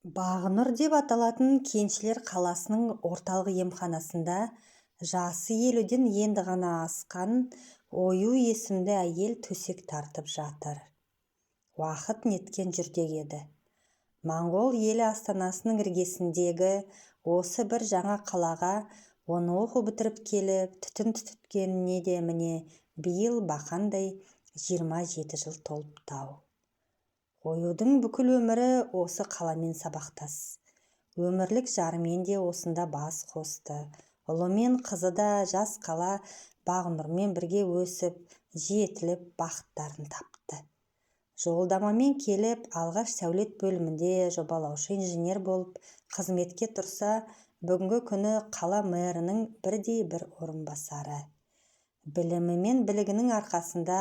Бағнұр деп аталатын кеншілер қаласының орталық емханасында жасы 50-ден енді ғана асқан Ою есімді әйел төсек тартып жатыр. Уақыт неткен жүрдек еді. Моңғол елі астанасының іргесіндегі осы бір жаңа қалаға оны оқу бітіріп келіп, түтін түтеткеніне де міне биыл бақандай 27 жыл толыпты-ау. Оюдың бүкіл өмірі осы қаламен сабақтас. Өмірлік жарымен де осында бас қосты. Ұлы мен қызы да жас қала Бағнұрмен бірге өсіп, жетіліп, бақыттарын тапты. Жолдамамен келіп, алғаш сәулет бөлімінде жобалаушы инженер болып қызметке тұрса, бүгінгі күні қала мэрінің бірдей-бір орынбасары. Білімі мен білігінің арқасында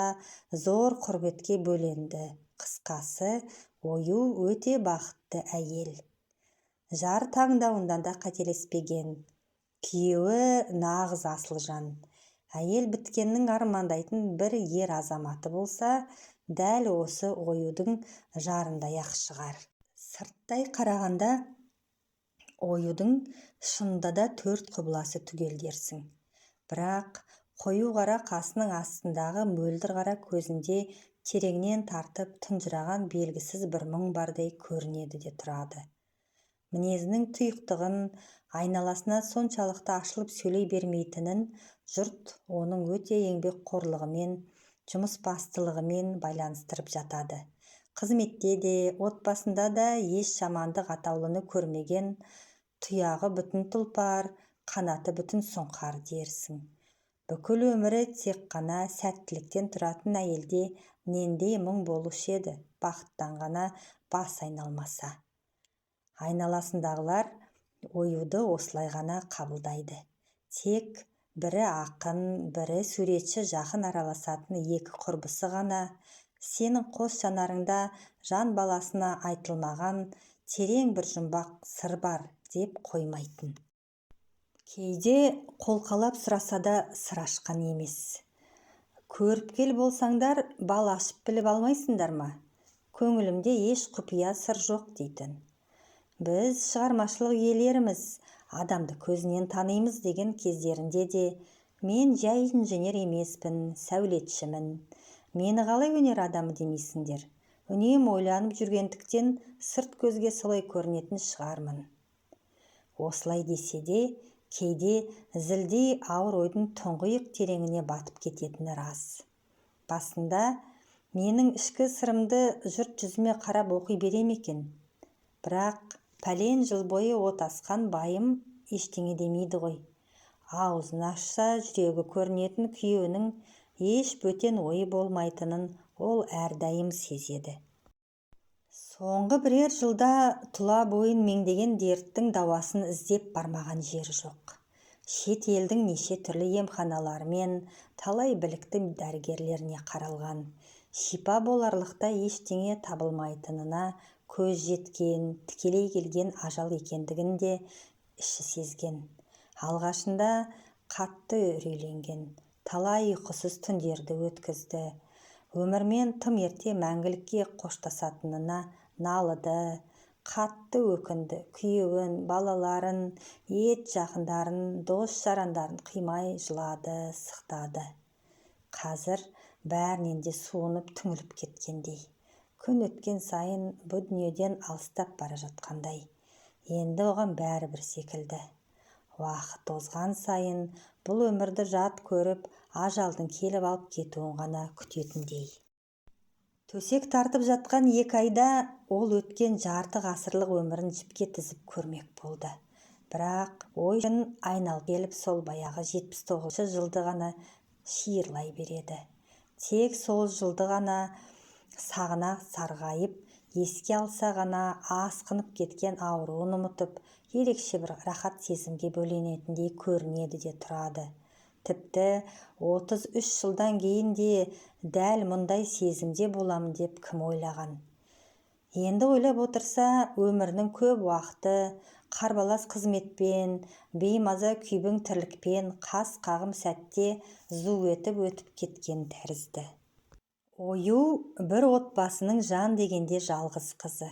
зор құрметке бөленді. Қысқасы, Ою өте бақытты әйел. Жар таңдауында да қателеспеген. Күйеуі нағыз асыл жан. Әйел біткеннің армандайтын бір ер азаматы болса, дәл осы Оюдың жарындай-ақ шығар. Сырттай қарағанда Оюдың шынында да төрт құбыласы түгел дерсің. Бірақ қою қара қасының астындағы мөлдір қара көзінде тереңнен тартып тұнжыраған белгісіз бір мұң бардай көрінеді де тұрады. Мінезінің тұйықтығын, айналасына соншалықты ашылып сөйлей бермейтінін жұрт оның өте еңбекқорлығымен, жұмысбастылығымен байланыстырып жатады. Қызметте де, отбасында да еш жамандық атаулыны көрмеген, тұяғы бүтін тұлпар, қанаты бүтін сұңқар дерсің. Бүкіл өмірі тек қана сәттіліктен тұратын әйелде нендей мұң болушы еді, бақыттан ғана бас айналмаса. Айналасындағылар Оюды осылай ғана қабылдайды. Тек бірі ақын, бірі суретші жақын араласатын екі құрбысы ғана сенің қос жанарыңда жан баласына айтылмаған терең бір жұмбақ сыр бар деп қоймайтын. Кейде қолқалап сұраса да сыр ашқан емес. Көріпкел болсаңдар, бал ашып біліп алмайсыңдар ма? Көңілімде еш құпия сыр жоқ дейтін. Біз шығармашылық иелеріміз, адамды көзінен танимыз деген кездерінде де мен жай инженер емеспін, сәулетшімін. Мені қалай өнер адамы демейсіңдер? Үнемі ойланып жүргендіктен сырт көзге солай көрінетін шығармын. Осылай десе де, кейде зілдей ауыр ойдың тұңғиық тереңіне батып кететіні рас. Басында менің ішкі сырымды жұрт жүзіме қарап оқи бере ме екен? Бірақ пәлен жыл бойы отасқан байым ештеңе демейді ғой. Аузын ашса жүрегі көрінетін күйеуінің еш бөтен ойы болмайтынын ол әрдайым сезеді. Соңғы бірер жылда тұла бойын меңдеген дерттің дауасын іздеп бармаған жері жоқ. Шет елдің неше түрлі емханалары мен талай білікті дәрігерлеріне қаралған. Шипа боларлықтай ештеңе табылмайтынына көз жеткен, тікелей келген ажал екендігін де іші сезген. Алғашында қатты үрейленген, талай ұйқысыз түндерді өткізді. Өмірмен тым ерте мәңгілікке қоштасатынына налыды, қатты өкінді. Күйеуін, балаларын, ет жақындарын, дос-жарандарын қимай жылады, сықтады. Қазір бәрінен де суынып түңіліп кеткендей. Күн өткен сайын бұ дүниеден алыстап бара жатқандай. Енді оған бәрібір секілді. Уақыт озған сайын бұл өмірді жат көріп, ажалдың келіп алып кетуін ғана күтетіндей. Төсек тартып жатқан 2 айда ол өткен жарты ғасырлық өмірін жіпке тізіп көрмек болды. Бірақ ой айналып келіп сол баяғы 79 жылды ғана шиырлай береді. Тек сол жылды ғана сағына сарғайып, еске алса ғана асқынып кеткен ауруын ұмытып, ерекше бір рахат сезімге бөленетіндей көрінеді де тұрады. Тіпті 33 жылдан кейін де дәл мұндай сезімде боламын деп кім ойлаған? Енді ойлап отырса, өмірінің көп уақыты қарбалас қызметпен, беймаза күйбең тірлікпен қас қағым сәтте зу етіп өтіп кеткен тәрізді. Ою бір отбасының жан дегенде жалғыз қызы.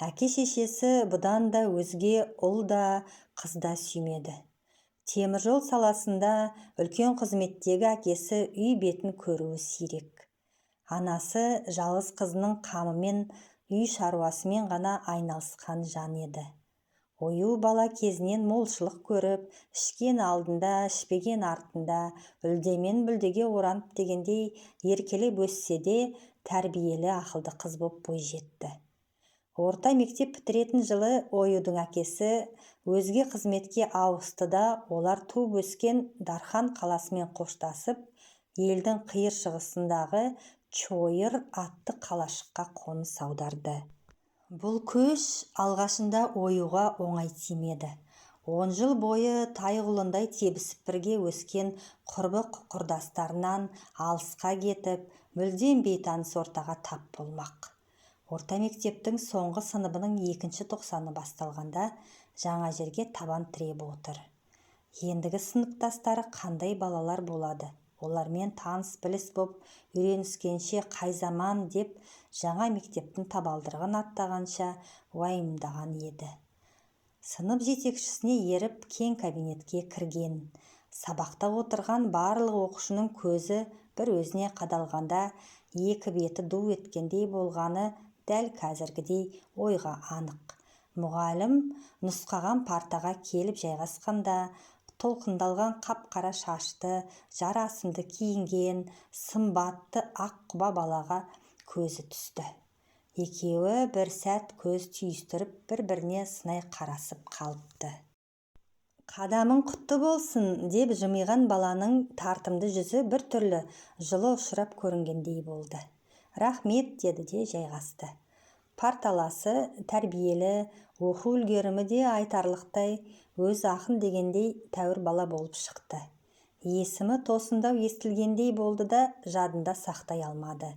Әке-шешесі бұдан да өзге ұл да, қыз да сүймеді. Теміржол саласында үлкен қызметтегі әкесі үй бетін көруі сирек. Анасы жалғыз қызының қамымен, үй шаруасымен ғана айналысқан жан еді. Ою бала кезінен молшылық көріп, ішкен алдында, ішпеген артында, үлдемен бүлдеге оранып дегендей еркелеп өссе де, тәрбиелі ақылды қыз боп бой жетті. Орта мектеп бітіретін жылы Оюдың әкесі өзге қызметке ауысты да, олар туып өскен Дархан қаласымен қоштасып, елдің қиыр шығысындағы Чойыр атты қалашыққа қоныс аударды. Бұл көш алғашында Оюға оңай тимеді. 10 жыл бойы тай-құлындай тебісіп бірге өскен құрбы-құрдастарынан алысқа кетіп, мүлдем бейтаныс ортаға тап болмақ. Орта мектептің соңғы сыныбының екінші тоқсаны басталғанда жаңа жерге табан тіреп отыр. Ендігі сыныптастары қандай балалар болады? Олармен таныс-біліс боп үйреніскенше қай заман деп жаңа мектептің табалдырығын аттағанша уайымдаған еді. Сынып жетекшісіне еріп кең кабинетке кірген. Сабақта отырған барлық оқушының көзі бір өзіне қадалғанда екі беті ду еткендей болғаны дәл қазіргідей ойға анық. Мұғалім нұсқаған партаға келіп жайғасқанда толқындалған қап-қара шашты, жарасымды киінген, сымбатты ақ құба балаға көзі түсті. Екеуі бір сәт көз түйістіріп, бір-біріне сынай қарасып қалыпты. Қадамың құтты болсын, деп жымиған баланың тартымды жүзі бір түрлі жылы ұшырап көрінгендей болды. Рахмет, деді де жайғасты. Парталасы тәрбиелі, оқу үлгерімі де айтарлықтай, өз ақын дегендей тәуір бала болып шықты. Есімі тосындау естілгендей болды да жадында сақтай алмады.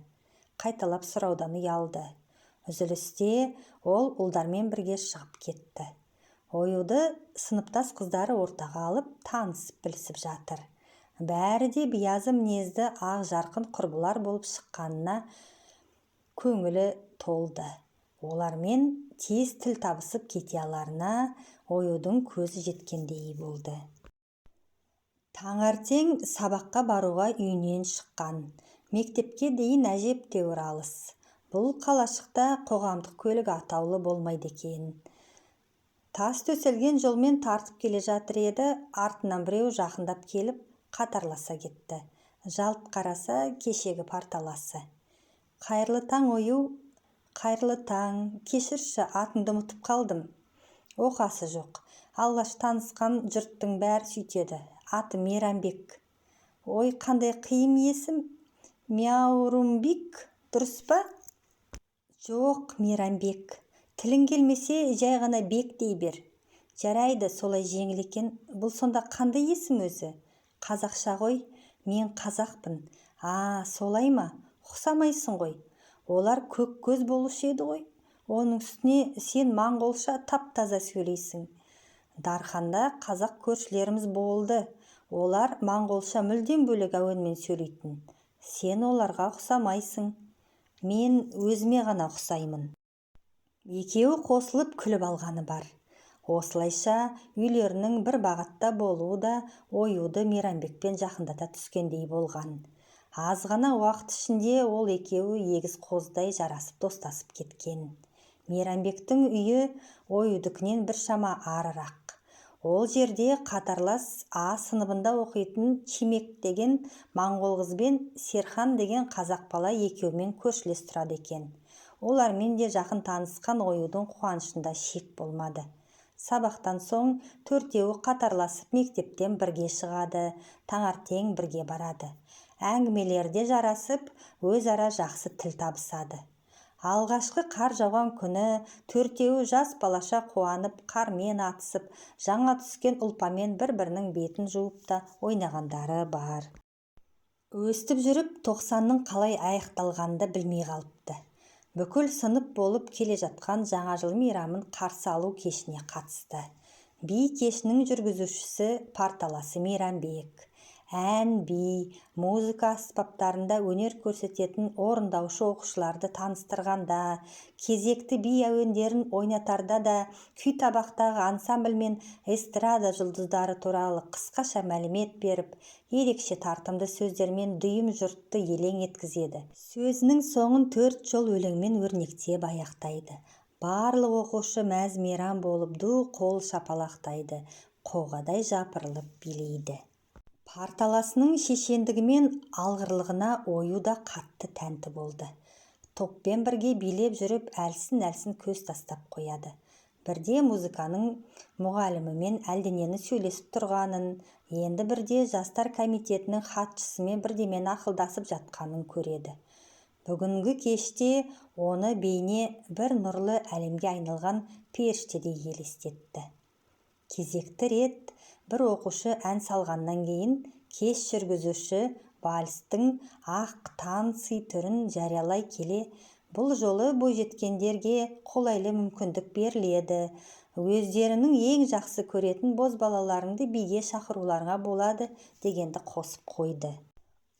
Қайталап сұраудан ұялды. Үзілісте ол ұлдармен бірге шығып кетті. Оюды сыныптас қыздары ортаға алып, танысып білісіп жатыр. Бәрі де биязы мінезді ақ жарқын құрбылар болып шыққанына көңілі толды. Олармен тез тіл табысып кете аларына Оюдың көзі жеткендей болды. Таңертең сабаққа баруға үйінен шыққан. Мектепке дейін әжептәуір алыс. Бұл қалашықта қоғамдық көлік атаулы болмайды екен. Тас төселген жолмен тартып келе жатыр еді, артынан біреу жақындап келіп, қатарласа кетті. Жалт қараса, кешегі парталасы. Қайырлы таң, Ою. Қайырлы таң, кешірші, атыңды ұмытып қалдым. Оқасы жоқ. Алғаш танысқан жұрттың бәрі сөйтеді. Аты Мейрамбек. Ой, қандай қиын есім. Мяурумбик, дұрыс па? Жоқ, Мейрамбек. Тілің келмесе, жай ғана бек дей бер. Жарайды, солай жеңіл екен. Бұл сонда қандай есім өзі? Қазақша ғой. Мен қазақпын. А, солай ма? Ұқсамайсың ғой. Олар көк көз болушы еді ғой. Оның үстіне сен моңғолша тап-таза сөйлейсің. Дарханда қазақ көршілеріміз болды. Олар моңғолша мүлдем бөлек әуенмен сөйлейтін. Сен оларға ұқсамайсың. Мен өзіме ғана ұқсаймын. Екеуі қосылып күліп алғаны бар. Осылайша үйлерінің бір бағытта болуы да Оюды Мейрамбекпен жақындата түскендей болған. Аз ғана уақыт ішінде ол екеуі егіз қозыдай жарасып достасып кеткен. Мейрамбектің үйі Оюдікінен біршама арырақ. Ол жерде қатарлас А сыныбында оқитын Чимек деген моңғол қызбен Серхан деген қазақ бала екеуімен көршілес тұрады екен. Олармен де жақын танысқан Оюдың қуанышында шек болмады. Сабақтан соң төртеуі қатарласып мектептен бірге шығады, таңертең бірге барады. Әңгімелерде жарасып, өзара жақсы тіл табысады. Алғашқы қар жауған күні төртеуі жас балаша қуанып, қармен атысып, жаңа түскен ұлпамен бір-бірінің бетін жуып та ойнағандары бар. Өстіп жүріп, 90-ның қалай аяқталғанын да білмей қалыпты. Бүкіл сынып болып келе жатқан жаңа жыл мейрамын қарсы алу кешіне қатысты. Би кешінің жүргізушісі парталасы Мейрамбек. Ән, би, музыка аспаптарында өнер көрсететін орындаушы оқушыларды таныстырғанда, кезекті би әуендерін ойнатарда да, күйтабақтағы ансамбль мен эстрада жұлдыздары туралы қысқаша мәлімет беріп, ерекше тартымды сөздермен дүйім жұртты елең еткізеді. Сөзінің соңын төрт жол өлеңмен өрнектеп аяқтайды. Барлық оқушы мәз-мейрам болып ду қол шапалақтайды, қоғадай жапырылып билейді. Парталасының шешендігі мен алғырлығына Ою да қатты тәнті болды. Топпен бірге билеп жүріп әлсін-әлсін көз тастап қояды. Бірде музыканың мұғалімімен әлденені сөйлесіп тұрғанын, енді бірде жастар комитетінің хатшысымен бірдемені ақылдасып жатқанын көреді. Бүгінгі кеште оны бейне бір нұрлы әлемге айналған періштедей елестетті. Кезекті рет бір оқушы ән салғаннан кейін кеш жүргізуші вальстің ақ танцы түрін жариялай келе, бұл жолы бойжеткендерге қолайлы мүмкіндік беріледі, өздерінің ең жақсы көретін бозбалаларыңды биге шақыруларыңа болады дегенді қосып қойды.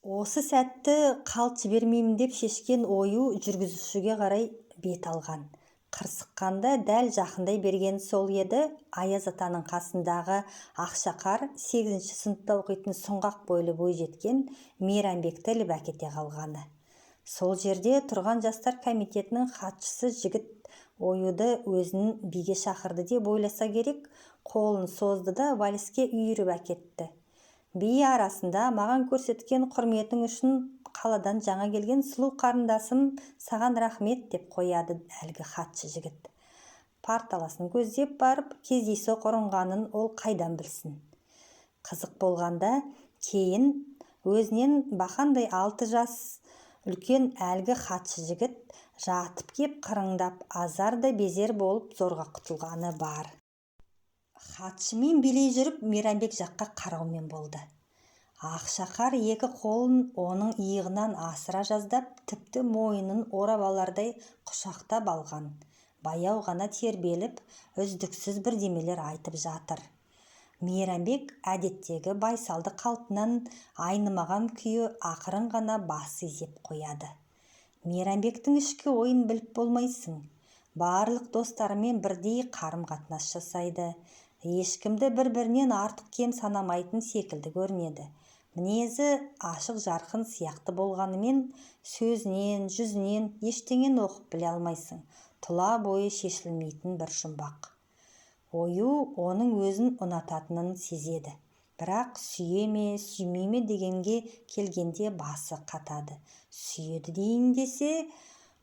Осы сәтті қалт жібермеймін деп шешкен Ою жүргізушіге қарай бет алған. Қырсыққанда дәл жақындай берген сол еді, Аяз атаның қасындағы Ақшақар, 8-ші сыныпта оқитын сұңғақ бойлы бойжеткен Мейрамбекті іліп әкете қалғаны. Сол жерде тұрған жастар комитетінің хатшысы жігіт Оюды өзін биге шақырды деп ойласа керек, қолын созды да вальске үйіріп әкетті. Би арасында маған көрсеткен құрметің үшін қаладан жаңа келген сұлу қарындасым саған рахмет деп қояды әлгі хатшы жігіт. Парталасын көздеп барып кездейсоқ ұрынғанын ол қайдан білсін. Қызық болғанда кейін өзінен бақандай 6 жас үлкен әлгі хатшы жігіт жатып кеп қырыңдап азар да безер болып зорға құтылғаны бар. Хатшымен билей жүріп Мейрамбек жаққа қараумен болды. Ақшақар екі қолын оның иығынан асыра жаздап, тіпті мойнын орап алардай құшақтап алған. Баяу ғана тербеліп, үздіксіз бірдемелер айтып жатыр. Мейрамбек әдеттегі байсалды қалпынан айнымаған күйі ақырын ғана бас изеп қояды. Мейрамбектің ішкі ойын біліп болмайсың. Барлық достарымен бірдей қарым-қатынас жасайды. Ешкімді бір-бірінен артық кем санамайтын секілді көрінеді. Мінезі ашық жарқын сияқты болғанымен сөзінен, жүзінен ештеңені оқып біле алмайсың. Тұла бойы шешілмейтін бір жұмбақ. Ою оның өзін ұнататынын сезеді. Бірақ сүйе ме, сүймей ме дегенге келгенде басы қатады. Сүйеді дейін десе,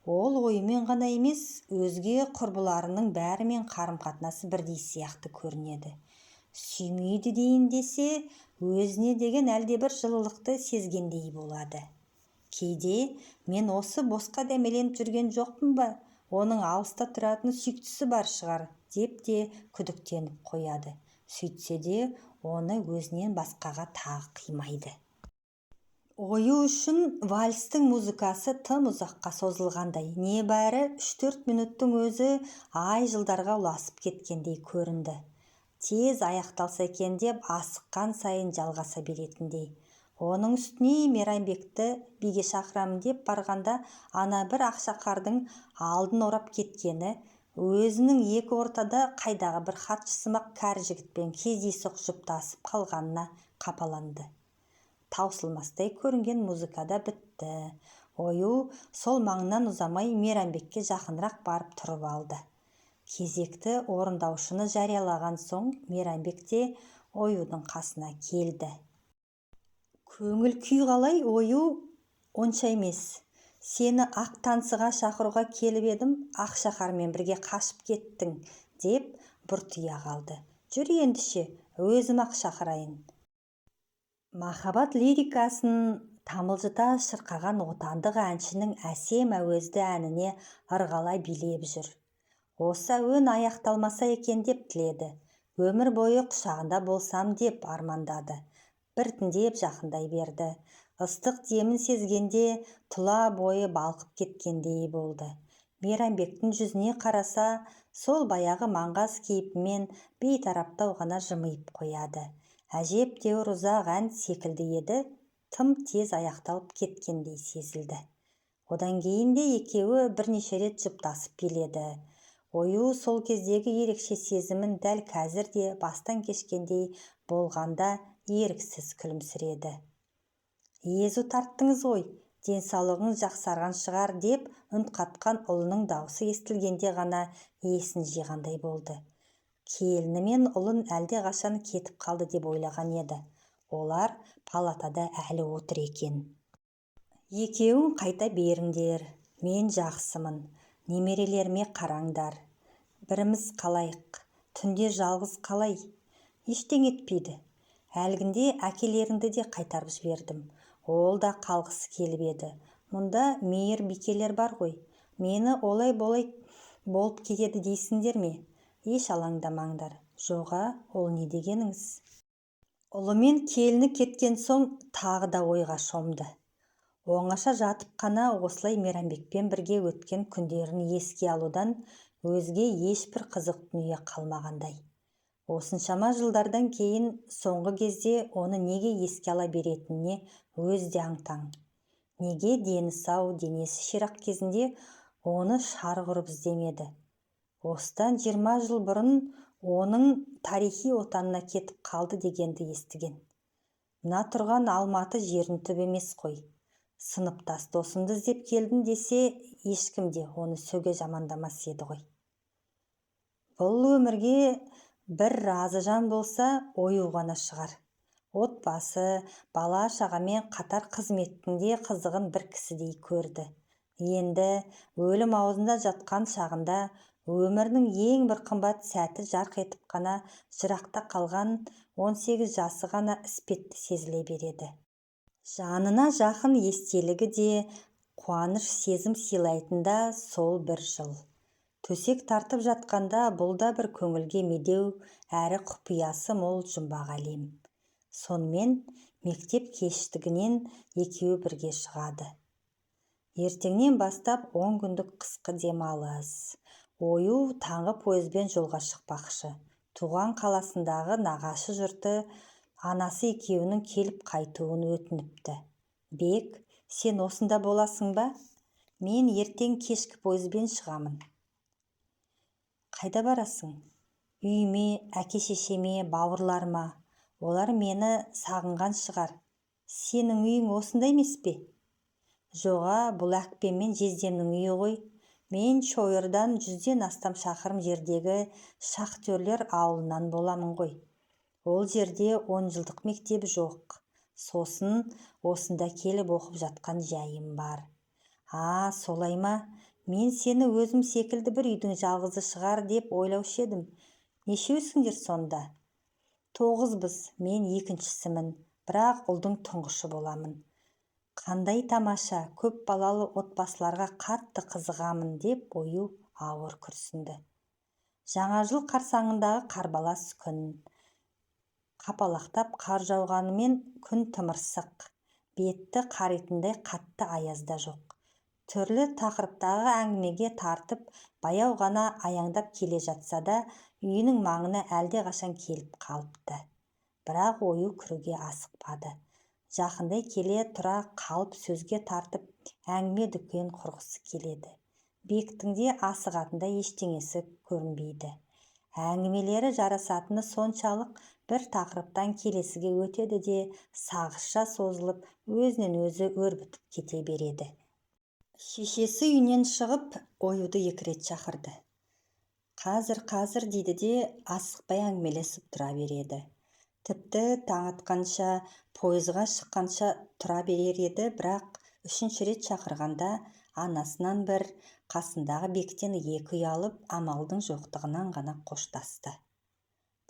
ол ойымен ғана емес, өзге құрбыларының бәрімен қарым-қатынасы бірдей сияқты көрінеді. Сүймейді дейін десе, өзіне деген әлдебір жылылықты сезгендей болады. Кейде мен осы босқа дәмеленіп жүрген жоқпын ба, оның алыста тұратын сүйіктісі бар шығар деп те күдіктеніп қояды. Сөйтсе де оны өзінен басқаға тағы қимайды. Ою үшін вальстің музыкасы тым ұзаққа созылғандай, небәрі 3-4 минуттың өзі ай жылдарға ұласып кеткендей көрінді. Тез аяқталса екен деп асыққан сайын жалғаса беретіндей. Оның үстіне Мейрамбекті биге шақырамын деп барғанда ана бір ақшақардың алдын орап кеткені, өзінің екі ортада қайдағы бір хатшысымақ кәрі жігітпен кездейсоқ жұптасып қалғанына қапаланды. Таусылмастай көрінген музыкада бітті. Ою сол маңнан ұзамай Мейрамбекке жақынырақ барып тұрып алды. Кезекті орындаушыны жариялаған соң Мейрамбек те Оюдың қасына келді. Көңіл күй қалай, Ою? Онша емес. Сені ақ танцыға шақыруға келіп едім, Ақшақармен бірге қашып кеттің, деп бұртия қалды. Жүр ендеше, өзім ақ шақырайын. Махаббат лирикасын тамылжыта шырқаған отандық әншінің әсем әуезді әніне ырғала билеп жүр. Осы әуен аяқталмаса екен деп тіледі. Өмір бойы құшағында болсам деп армандады. Біртіндеп жақындай берді. Ыстық демін сезгенде тұла бойы балқып кеткендей болды. Мейрамбектің жүзіне қараса, сол баяғы маңғаз кейпімен бейтараптау ғана жымиып қояды. Әжептәуір ұзақ ән секілді еді, тым тез аяқталып кеткендей сезілді. Одан кейін де екеуі бірнеше рет жұптасып биледі. Ою сол кездегі ерекше сезімін дәл қазір де бастан кешкендей болғанда еріксіз күлімсіреді. Езу тарттыңыз ғой, денсаулығыңыз жақсарған шығар деп үн қатқан ұлының даусы естілгенде ғана есін жиғандай болды. Келіні мен ұлын әлдеқашан кетіп қалды деп ойлаған еді. Олар палатада әлі отыр екен. Екеуің қайта беріңдер, мен жақсымын, немерелеріме қараңдар. Біріміз қалайық, түнде жалғыз қалай, ештеңе етпейді. Әлгінде әкелеріңді де қайтарып жібердім. Ол да қалғысы келіп еді. Мұнда мейірбикелер бар ғой. Мені олай-болай болып кетеді дейсіңдер ме? Еш алаңдамаңдар. Жоға, ол не дегеніңіз? Ұлы мен келіні кеткен соң тағы да ойға шомды. Оңаша жатып қана осылай Мейрамбекпен бірге өткен күндерін еске алудан өзге ешбір қызық дүние қалмағандай. Осыншама жылдардан кейін соңғы кезде оны неге еске ала беретініне өзі де аң-таң. Неге дені сау, денесі ширақ кезінде оны шарқ ұрып іздемеді? Осыдан 20 жыл бұрын оның тарихи отанына кетіп қалды дегенді естіген. Мына тұрған Алматы жерінің түбі емес қой. Сыныптас досымды іздеп келдім десе, ешкім де оны сөге жамандамас еді ғой. Бұл өмірге бір разы жан болса, Ою ғана шығар. Отбасы, бала-шағамен қатар қызметтің де қызығын бір кісідей көрді. Енді өлім аузында жатқан шағында өмірінің ең бір қымбат сәті жарқ етіп қана жырақта қалған 18 жасы ғана іспетті сезіле береді. Жанына жақын естелігі де қуаныш сезім сыйлайтын да сол бір жыл. Төсек тартып жатқанда бұл да бір көңілге медеу әрі құпиясы мол жұмбақ әлем. Сонымен мектеп кештігінен екеуі бірге шығады. Ертеңнен бастап 10 күндік қысқы демалыс. Ою таңғы пойызбен жолға шықпақшы. Туған қаласындағы нағашы жұрты анасы екеуінің келіп қайтуын өтініпті. Бек, сен осында боласың ба? Мен ертең кешкі пойызбен шығамын. Қайда барасың? Үйіме, әке-шешеме, бауырларыма. Олар мені сағынған шығар. Сенің үйің осында емес пе? Жоға, бұл әкпем мен жездемнің үйі ғой. Мен Шойырдан 100-ден астам шақырым жердегі шахтерлер ауылынан боламын ғой. Ол жерде 10 жылдық мектеп жоқ. Сосын осында келіп оқып жатқан жайым бар. А, солай ма? Мен сені өзім секілді бір үйдің жалғызы шығар деп ойлаушы едім. Нешеусіңдер сонда? 9-быз, мен екіншісімін, бірақ ұлдың тұңғышы боламын. Қандай тамаша, көп балалы отбасыларға қатты қызығамын деп Ою ауыр күрсінді. Жаңа жыл қарсаңындағы қарбалас күн. Қапалақтап қар жауғанымен күн тымырсық, бетті қаритындай қатты аяз да жоқ. Түрлі тақырыптағы әңгімеге тартып, баяу ғана аяңдап келе жатса да, үйінің маңына әлдеқашан келіп қалыпты. Бірақ Ою кіруге асықпады. Жақындай келе тұра қалып сөзге тартып, әңгіме дүкен құрғысы келеді. Бектің де асығатындай ештеңесі көрінбейді. Әңгімелері жарасатыны соншалық бір тақырыптан келесіге өтеді де сағызша созылып, өзінен өзі өрбітіп кете береді. Шешесі үйінен шығып, Оюды 2 рет шақырды. Қазір, қазір дейді де асықпай әңгімелесіп тұра береді. Тіпті таң атқанша, пойызға шыққанша тұра берер еді, бірақ 3-ші рет шақырғанда анасынан бір, қасындағы Бектен 2 ұялып, амалдың жоқтығынан ғана қоштасты.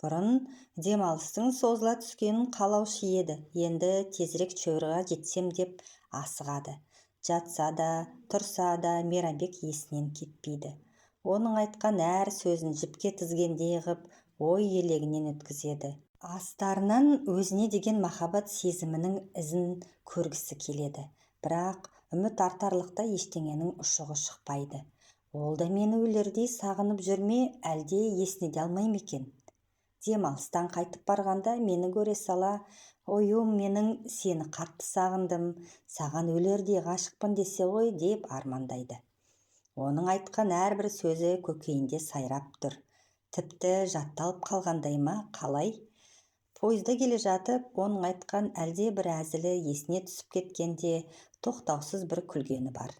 Бұрын демалыстың созыла түскенін қалаушы еді, енді тезірек Шойырға жетсем деп асығады. Жатса да, тұрса да Мейрамбек есінен кетпейді. Оның айтқан әр сөзін жіпке тізгендей ғып, ой елегінен өткізеді. Астарынан өзіне деген махаббат сезімінің ізін көргісі келеді. Бірақ үміт артарлықтай ештеңенің ұшығы шықпайды. Ол да мені өлердей сағынып жүрме, әлде есіне де алмай ма екен? Демалыстан қайтып барғанда мені көре сала, «Оюм менің, сені қатты сағындым, саған өлердей ғашықпын десе ғой» деп армандайды. Оның айтқан әрбір сөзі көкейінде сайрап тұр. Тіпті жатталып қалғандай ма, қалай? Пойызда келе жатып, оның айтқан әлде бір әзілі есіне түсіп кеткенде тоқтаусыз бір күлгені бар.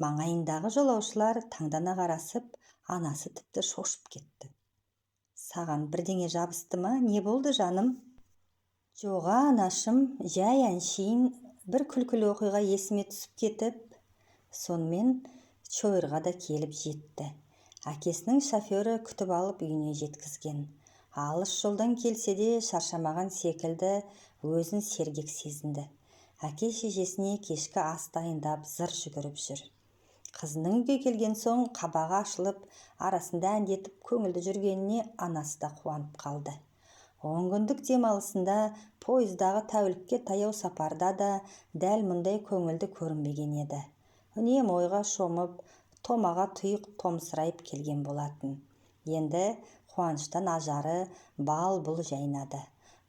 Маңайындағы жолаушылар таңдана қарасып, анасы тіпті шошып кетті. «Саған бірдеңе жабысты ма, не болды, жаным?» «Жоға, анашым, жай әншейін бір күлкілі оқиға есіме түсіп кетіп». Сонымен Чойырға да келіп жетті. Әкесінің шофері күтіп алып үйіне жеткізген. Алыс жолдан келсе де шаршамаған секілді, өзін сергек сезінді. Әке-шешесіне кешкі ас дайындап зыр жүгіріп жүр. Қызының үйге келген соң қабағы ашылып, арасында әндетіп көңілді жүргеніне анасы да қуанып қалды. 10 күндік демалысында, пойыздағы тәулікке таяу сапарда да дәл мұндай көңілді көрінбеген еді. Үнемі ойға шомып, томаға тұйық томсырайып келген болатын. Енді қуаныштан ажары бал-бұл жайнады.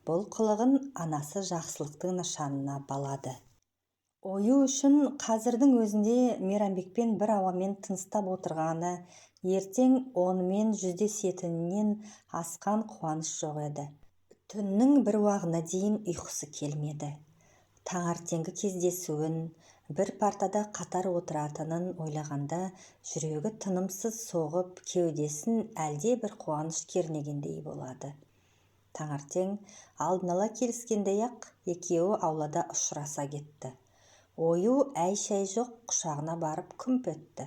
Бұл қылығын анасы жақсылықтың нышанына балады. Ою үшін қазірдің өзінде Мейрамбекпен бір ауамен тыныстап отырғаны, ертең онымен жүздесетінінен асқан қуаныш жоқ еді. Түннің бір уағына дейін ұйқысы келмеді. Таңертеңгі кездесуін, бір партада қатар отыратынын ойлағанда жүрегі тынымсыз соғып, кеудесін әлде бір қуаныш кернегендей болады. Таңертең алдын ала келіскендей-ақ екеуі аулада ұшыраса кетті. Ою әй-шәй жоқ құшағына барып күмп етті.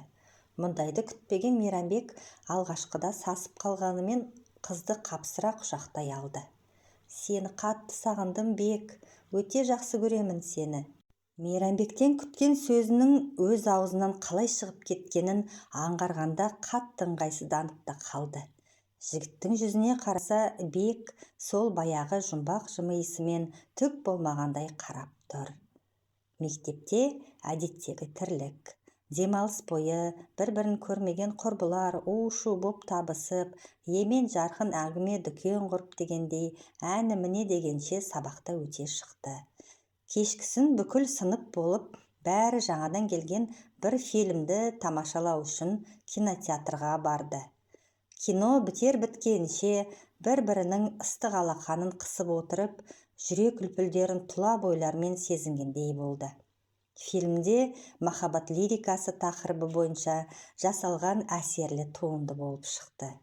Мұндайды күтпеген Мейрамбек алғашқыда сасып қалғанымен қызды қапсыра құшақтай алды. «Сені қатты сағындым, Бек, өте жақсы көремін сені». Мейрамбектен күткен сөзінің өз аузынан қалай шығып кеткенін аңғарғанда қатты ыңғайсызданып та қалды. Жігіттің жүзіне қараса, Бек сол баяғы жұмбақ жымиысымен түк болмағандай қарап тұр. Мектепте әдеттегі тірлік. Демалыс бойы бір-бірін көрмеген құрбылар у-шу боп табысып, емен жарқын әңгіме дүкен құрып дегендей, әні-міне дегенше сабақта өте шықты. Кешкісін бүкіл сынып болып, бәрі жаңадан келген бір фильмді тамашалау үшін кинотеатрға барды. Кино бітер-біткенше бір-бірінің ыстық алақанын қысып отырып, жүрек үлпілдерін тұла бойларымен сезінгендей болды. Фильмде махаббат лирикасы тақырыбы бойынша жасалған әсерлі туынды болып шықты.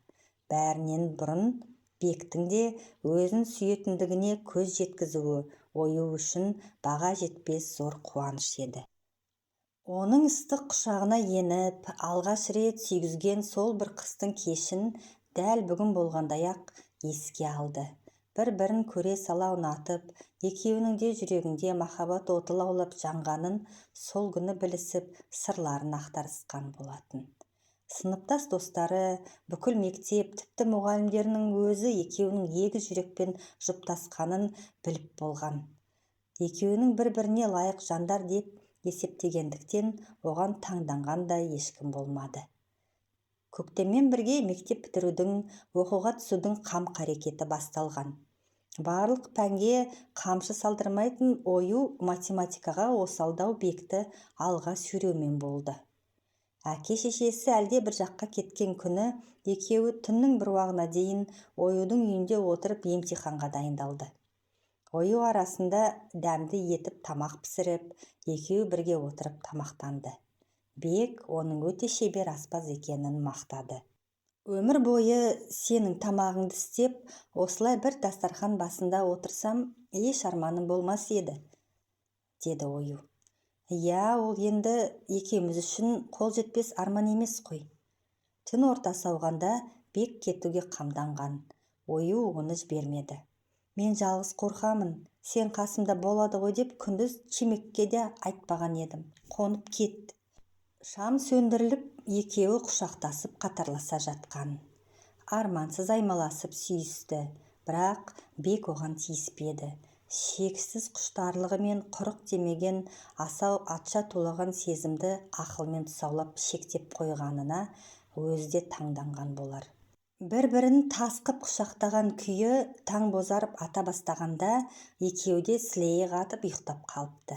Бәрінен бұрын Бектің де өзін сүйетіндігіне көз жеткізуі Ою үшін баға жетпес зор қуаныш еді. Оның ыстық құшағына еніп, алғаш рет сүйгізген сол бір қыстың кешін дәл бүгін болғандай-ақ еске алды. Бір-бірін көре сала ұнатып, екеуінің де жүрегінде махаббат оты лаулап жанғанын сол күні білісіп, сырларын ақтарысқан болатын. Сыныптас достары, бүкіл мектеп, тіпті мұғалімдерінің өзі екеуінің егіз жүрекпен жұптасқанын біліп болған. Екеуінің бір-біріне лайық жандар деп есептегендіктен оған таңданған да ешкім болмады. Көктеммен бірге мектеп бітірудің, оқуға түсудің қам-қарекеті басталған. Барлық пәнге қамшы салдырмайтын Ою математикаға осалдау Бекті алға сүйреумен болды. Әке-шешесі әлде бір жаққа кеткен күні екеуі түннің бір уағына дейін Оюдың үйінде отырып емтиханға дайындалды. Ою арасында дәмді етіп тамақ пісіріп, екеуі бірге отырып тамақтанды. Бек оның өте шебер аспаз екенін мақтады. «Өмір бойы сенің тамағыңды істеп, осылай бір дастархан басында отырсам, еш арманым болмас еді», деді Ою. «Иә, ол енді екеуміз үшін қол жетпес арман емес қой». Түн ортасы ауғанда Бек кетуге қамданған. Ою оны жібермеді. «Мен жалғыз қорқамын, сен қасымда болады ғой деп күндіз Чимекке де айтпаған едім. Қонып кет». Шам сөндіріліп, екеуі құшақтасып қатарласа жатқан. Армансыз аймаласып сүйісті, бірақ Бек оған тиіспеді. Шексіз құштарлығы мен құрық демеген асау атша тулаған сезімді ақылмен тұсаулап шектеп қойғанына өзі де таңданған болар. Бір-бірін тас қып құшақтаған күйі таң бозарып ата бастағанда екеуі де сілейе қатып ұйықтап қалыпты.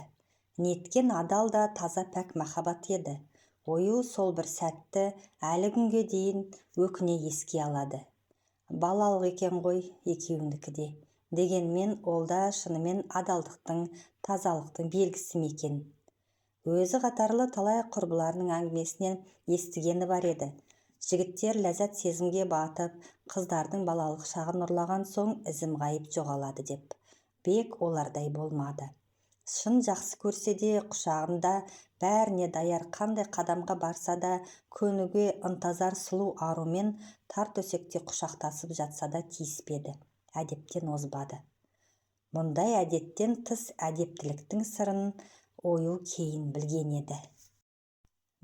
Неткен адал да таза пәк махаббат еді. Ою сол бір сәтті әлі күнге дейін өкіне еске алады. Балалық екен ғой екеуінікі де. Дегенмен ол да шынымен адалдықтың, тазалықтың белгісі ме екен? Өзі қатарлы талай құрбыларының әңгімесінен естігені бар еді. Жігіттер ләззат сезімге батып, қыздардың балалық шағын ұрлаған соң ізім-ғайып жоғалады деп. Бек олардай болмады. Шын жақсы көрсе де құшағында бәріне даяр, қандай қадамға барса да көнуге ынтазар сұлу арумен тар төсекте құшақтасып жатса да тиіспеді, әдептен озбады. Мұндай әдеттен тыс әдептіліктің сырын Ою кейін білген еді.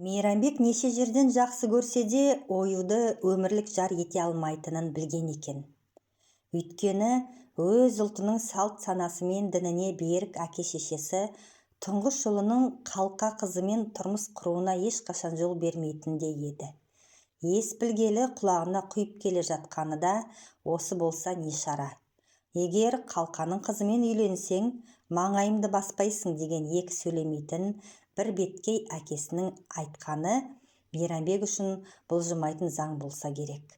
Мейрамбек неше жерден жақсы көрсе де Оюды өмірлік жар ете алмайтынын білген екен. Өйткені өз ұлтының салт санасы мен дініне берік әке-шешесі тұңғыш ұлының қалқа қызымен тұрмыс құруына ешқашан жол бермейтіндей еді. Ес білгелі құлағына құйып келе жатқаны да осы болса не шара. Егер қалқаның қызымен үйленсең, маңайымды баспайсың деген екі сөйлемейтін бір беткей әкесінің айтқаны Мейрамбек үшін бұлжымайтын заң болса керек.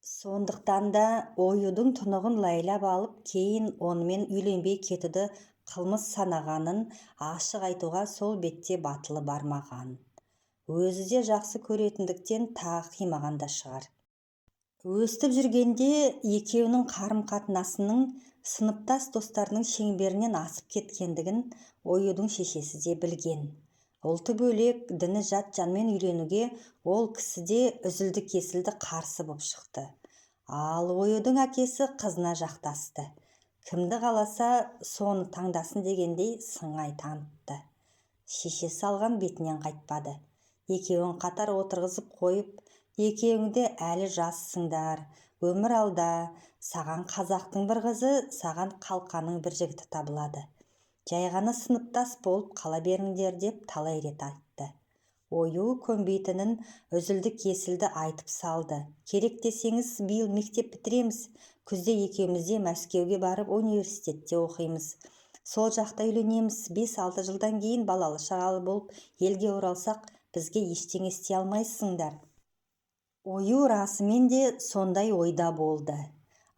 Сондықтан да Оюдың тұнығын лайлап алып, кейін онымен үйленбей кетуді қылмыс санағанын ашық айтуға сол бетте батылы бармаған. Өзі де жақсы көретіндіктен тағы қимаған да шығар. Өстіп жүргенде екеуінің қарым-қатынасының сыныптас достарының шеңберінен асып кеткендігін Оюдың шешесі де білген. Ұлты бөлек, діні жат жанмен үйленуге ол кісі де үзілді-кесілді қарсы боп шықты. Ал Оюдың әкесі қызына жақтасты. Кімді қаласа, соны таңдасын дегендей сыңай танытты. Шешесі алған бетінен қайтпады. Екеуін қатар отырғызып қойып, екеуің де әлі жассыңдар, өмір алда, саған қазақтың бір қызы, саған қалқаның бір жігіті табылады. Жай ғана сыныптас болып қала беріңдер деп талай рет айтты. Ою көнбейтінін үзілді-кесілді айтып салды. Керек десеңіз, биыл мектеп бітіреміз, күзде екеуміз де Мәскеуге барып университетте оқимыз. Сол жақта үйленеміз, 5-6 жылдан кейін балалы-шағалы болып елге оралсақ, бізге ештеңе істей алмайсыңдар. Ою расымен де сондай ойда болды.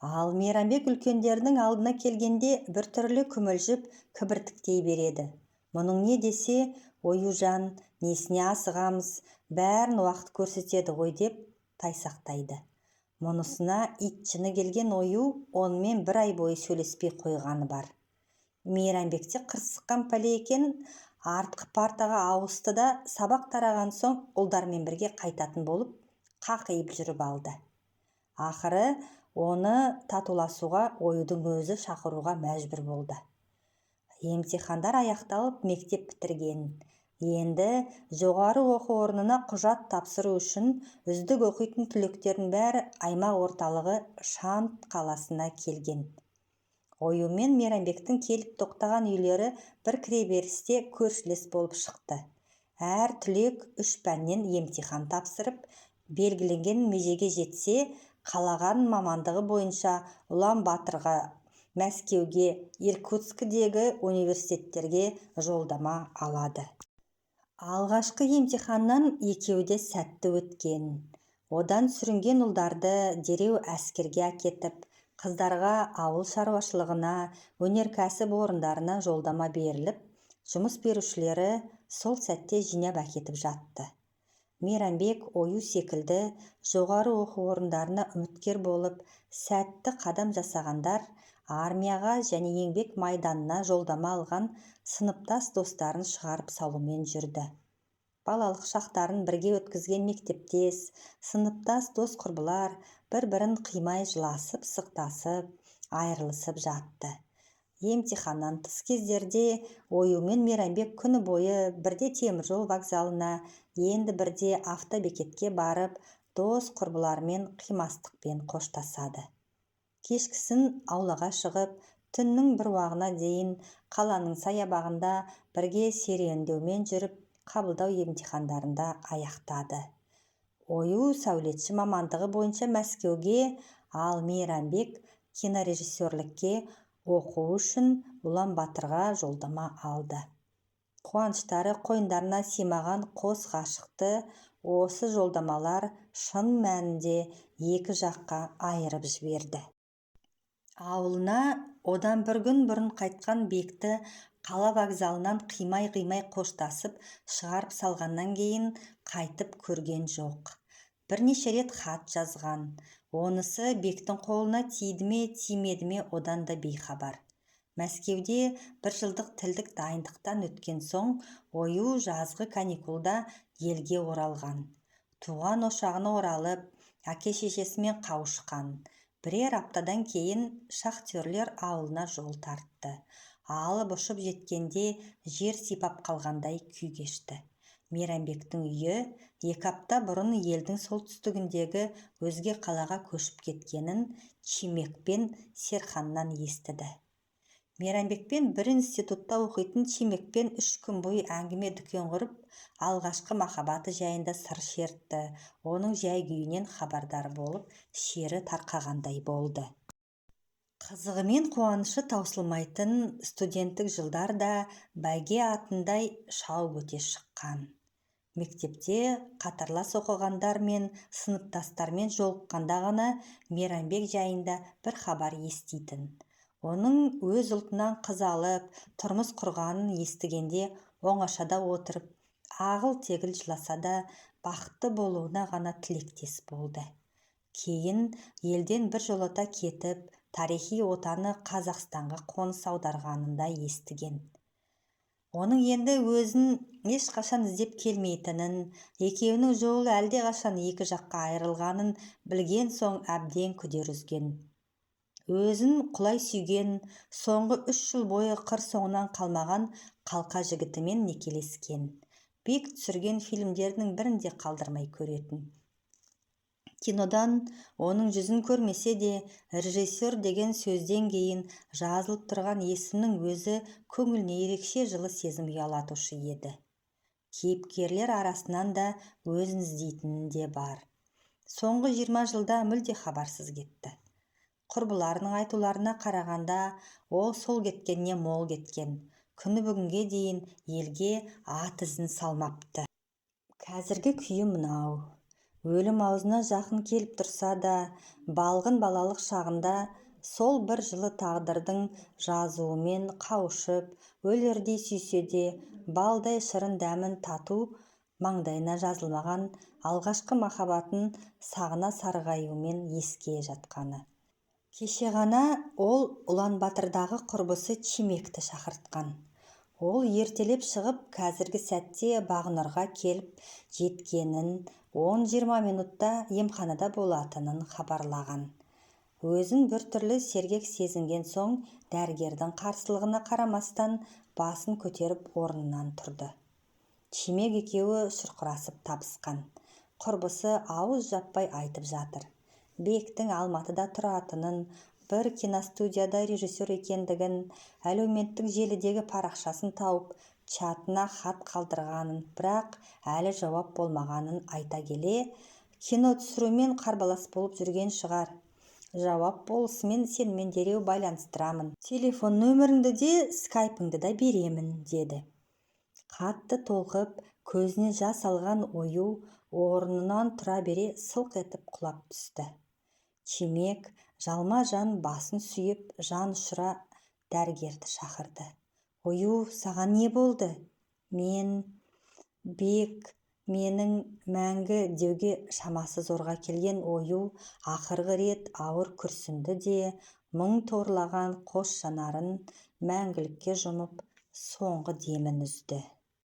Ал Мейрамбек үлкендердің алдына келгенде біртүрлі күмілжіп кібіртіктей береді. Мұның не десе, Оюжан, несіне асығамыз, бәрін уақыт көрсетеді ғой деп тайсақтайды. Мұнысына ит жыны келген Ою онымен бір ай бойы сөйлеспей қойғаны бар. Мейрамбекте қырсыққан пәле екен, артқы партаға ауысты да сабақ тараған соң ұлдармен бірге қайтатын болып қақиып жүріп алды. Ақыры оны татуласуға Оюдың өзі шақыруға мәжбүр болды. Емтихандар аяқталып, мектеп бітірген. Енді жоғары оқу орнына құжат тапсыру үшін үздік оқитын түлектердің бәрі аймақ орталығы Шанд қаласына келген. Ою мен Мейрамбектің келіп тоқтаған үйлері бір кіреберісте көршілес болып шықты. Әр түлек 3 пәннен емтихан тапсырып, белгіленген межеге жетсе, қалаған мамандығы бойынша Улан-Баторға, Мәскеуге, Иркутскідегі университеттерге жолдама алады. Алғашқы емтиханнан екеуі де сәтті өткен. Одан сүрінген ұлдарды дереу әскерге әкетіп, қыздарға ауыл шаруашылығына, өнеркәсіп орындарына жолдама беріліп, жұмыс берушілері сол сәтте жинап әкетіп жатты. Мейрамбек Ою секілді жоғары оқу орындарына үміткер болып, сәтті қадам жасағандар армияға және еңбек майданына жолдама алған сыныптас достарын шығарып салумен жүрді. Балалық шақтарын бірге өткізген мектептес, сыныптас дос құрбылар бір-бірін қимай жыласып, сықтасып, айырылысып жатты. Емтиханнан тыс кездерде Ою мен Мейрамбек күні бойы бірде теміржол вокзалына, енді бірде автобекетке барып, дос құрбыларымен қимастықпен қоштасады. Кешкісін аулаға шығып, түннің бір уағына дейін қаланың саябағында бірге серуендеумен жүріп, қабылдау емтихандарында аяқтады. Ою сәулетші мамандығы бойынша Мәскеуге, ал Мейрамбек кинорежиссерлікке оқу үшін Улан-Батырға жолдама алды. Қуаныштары қойындарына сыймаған қос ғашықты осы жолдамалар шын мәнінде екі жаққа айырып жіберді. Ауылына одан бір күн бұрын қайтқан Бекті қала вокзалынан қимай-қимай қоштасып шығарып салғаннан кейін қайтып көрген жоқ. Бірнеше рет хат жазған. Онысы Бектің қолына тиді ме, тимеді ме, одан да бейхабар. Мәскеуде бір жылдық тілдік дайындықтан өткен соң Ою жазғы каникулда елге оралған. Туған ошағына оралып, әке-шешесімен қауышқан. Бірер аптадан кейін шахтерлер ауылына жол тартты. Алып ұшып жеткенде жер сипап қалғандай күй кешті. Мейрамбектің үйі 2 апта бұрын елдің солтүстігіндегі өзге қалаға көшіп кеткенін Чимек пен Серханнан естіді. Мейрамбекпен бір институтта оқитын Чимекпен 3 күн бойы әңгіме дүкен құрып, алғашқы махаббаты жайында сыр шертті, оның жай-күйінен хабардар болып, шері тарқағандай болды. Қызығы мен қуанышы таусылмайтын студенттік жылдар да бәйге атындай шауып өте шыққан. Мектепте қатарлас оқығандар мен сыныптастармен жолыққанда ғана Мейрамбек жайында бір хабар еститін. Оның өз ұлтынан қыз алып, тұрмыс құрғанын естігенде оңашада отырып, ағыл-тегіл жыласа да, бақытты болуына ғана тілектес болды. Кейін елден бір жолата кетіп, тарихи отаны Қазақстанға қоныс аударғанында естіген. Оның енді өзін ешқашан іздеп келмейтінін, екеуінің жолы әлдеқашан екі жаққа айырылғанын білген соң әбден күдер үзген. Өзін құлай сүйген, соңғы 3 жыл бойы қыр соңынан қалмаған қалқа жігітімен некелескен. Бек түсірген фильмдердің бірін де қалдырмай көретін. Кинодан оның жүзін көрмесе де, режиссер деген сөзден кейін жазылып тұрған есімнің өзі көңіліне ерекше жылы сезім ұялатушы еді. Кейіпкерлер арасынан да өзін іздейтіні де бар. Соңғы 20 жылда мүлде хабарсыз кетті. Құрбыларының айтуларына қарағанда, ол сол кеткенне мол кеткен. Күні бүгінге дейін елге ат ізін салмапты. Қазіргі күйі мынау. Өлім аузына жақын келіп тұрса да, балғын балалық шағында сол бір жылы тағдырдың жазуымен қауышып, өлердей сүйсе де, балдай шырын дәмін тату маңдайына жазылмаған алғашқы махаббатын сағына сарғаюмен еске жатқаны. Кеше ғана ол Улан-Батырдағы құрбысы Чимекті шақыртқан. Ол ертелеп шығып, қазіргі сәтте Бағнұрға келіп жеткенін, 10-20 минутта емханада болатынын хабарлаған. Өзін біртүрлі сергек сезінген соң, дәрігердің қарсылығына қарамастан басын көтеріп орнынан тұрды. Чимек екеуі шұрқырасып табысқан. Құрбысы ауыз жаппай айтып жатыр. Бектің Алматыда тұратынын, бір киностудияда режиссер екендігін, әлеуметтік желідегі парақшасын тауып, чатына хат қалдырғанын, бірақ әлі жауап болмағанын айта келе, кино түсірумен қарбалас болып жүрген шығар. Жауап болысымен сенімен дереу байланыстырамын. Телефон нөміріңді де, скайпыңды да беремін, деді. Қатты толқып, көзіне жас алған Ою орнынан тұра бере сылқ етіп құлап түсті. Чимек жалма-жан басын сүйеп, жан ұшыра дәрігерді шақырды. Ою, саған не болды? Мен, Бек, менің мәңгі деуге шамасы зорға келген Ою ақырғы рет ауыр күрсінді де, мұң торлаған қос жанарын мәңгілікке жұмып, соңғы демін үзді.